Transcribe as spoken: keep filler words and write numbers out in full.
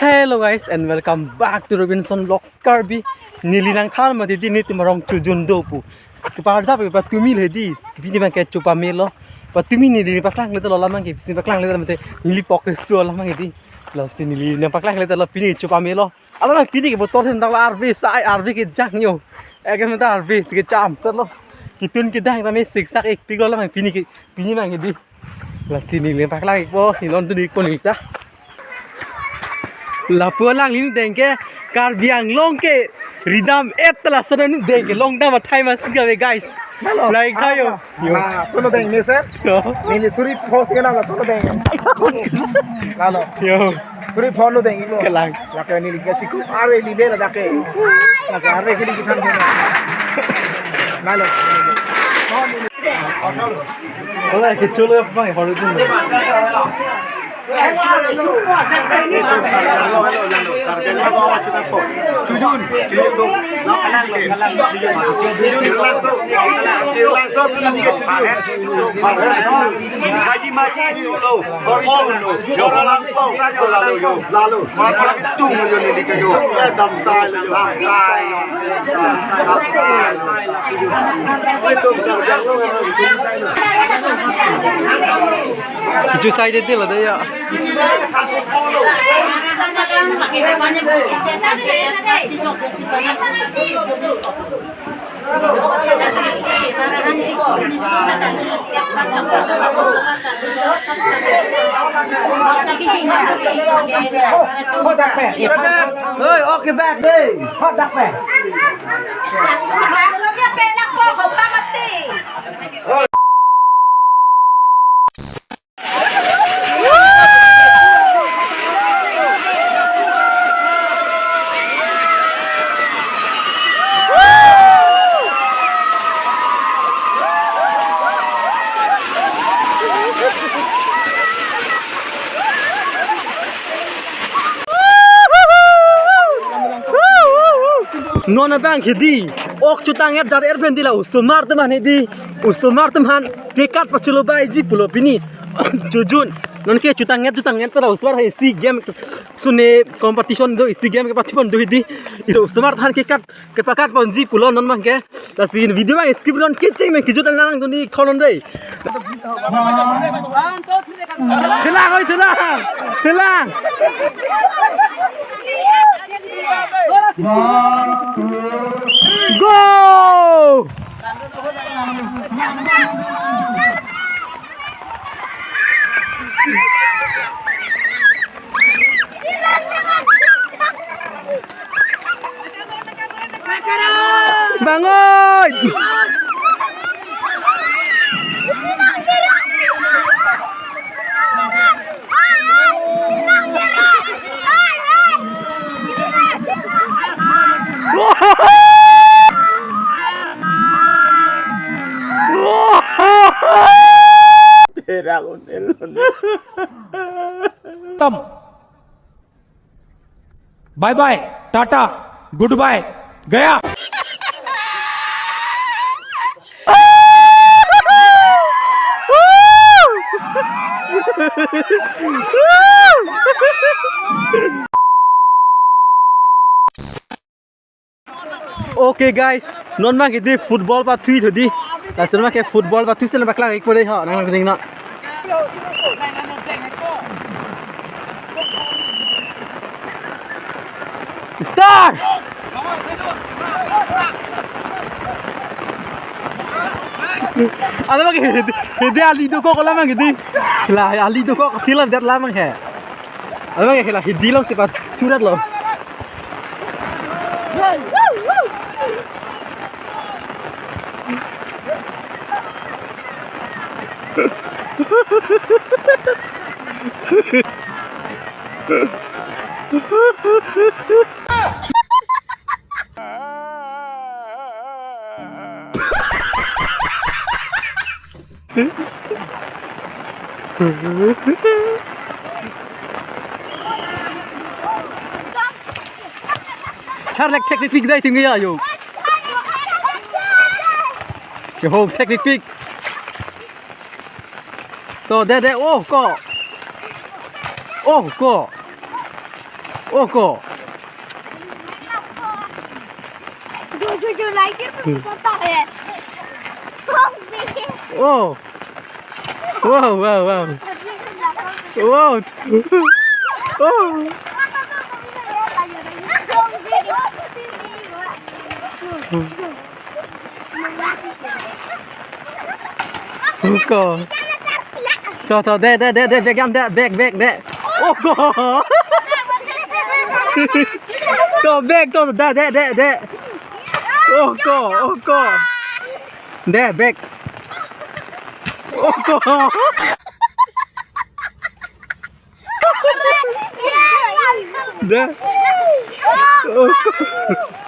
Hello guys and welcome back to Robinson Vlogs Karbi. Neli nangthan mati di nelitum arong Chojun do pu. Keparjap ke patumi le di. Pini abang ke chopamelo. Patumi neli nangpaklangledet lo, alam abang ke pisi paklangledet mati, neli pok keso alam abang ke di. Lasi neli nangpaklangledet lo, pini chopamelo. Alam abang pini ke botol hin dang la arve sai, arve kejang yo. Ekdom ta arve kecham lo. Ketun kedang tame siksak ekpik lo alam abang pini ke, pini abang ke di. Lasi neli nangpaklang-ikpo, neli longdun-ikpo neli ta. Lapu alangli nangdeng ke Karbi Anglong ke ridam-et ta lason nangdeng ke, longdam athai masi kave guys. Lalo. Like thayo. Yo. Ah, lason nangdeng mesen. Yo. Neli suri pho si kenam lason nangdeng. Lalo. Yo. Suri pho nangdeng-iklo. Kalang. Lake neli kachikup arve lile ladak ke. Lake arve kili kithang ke. Lalo. Hola, ke cholo ya, bang, hori tu. Chojun, Chojun tu. Chojun langsung, Chojun langsung. Kaji maji lo, hori tu lo. Yo, lalu, yo, lalu. Tung yo ni di kayo. Eh, dam sai lo yo. Dam sai lo. Dam sai lo. Kecho sai det det lo dei ya. Hot dak pen. Hei, oke back dei. Hot dak pen. Non abang ke di, ok chotang-et jar-er pen di la osomar atum aphan di, osomar atum aphan kekat pacholobaiji pulo pini. Chojun, non ke chotang-et chotang-et pen la osomar aphan isi game sune competition do, isi game kepachipon do di. Iso osomar aphan kekat kepakat ponji pulo non abang ke. Lasi video abang skip non, kecheng abang kejut nang nangdun-ik thon non dei. Thelang oi, thelang. Thelang. Go! Bangun! Tera ko nelo. Tam. Bye bye, tata, goodbye, gaya. Okay guys, non abang ke di football pathui thu di. Lason abang ke football pathui si nangpaklang-ikpo dei ho, nang nang ning no. Start! Alam abang ke hedi, hedi ali dokok alam abang ke di. La ali dokok film det alam abang ke. Alam abang ke la hedi alongsi pathurat lo. Charlek thekpikpik dei ting ya yo. Yo, thekpikpik. To, de, de, oh, ko. Oh, ko. Oh, ko. Jo, jo, jo, like it, kota hai. Oh. Wow, wow, wow. Wow. Oh. Ko. To, to, de, de, de, de, bag jam, de, bag, bag, de. Oh, ko. To, bag, to, de, de, de, de. Oh, ko, oh, ko. De, bag. Oh, ko. De. Oh, ko.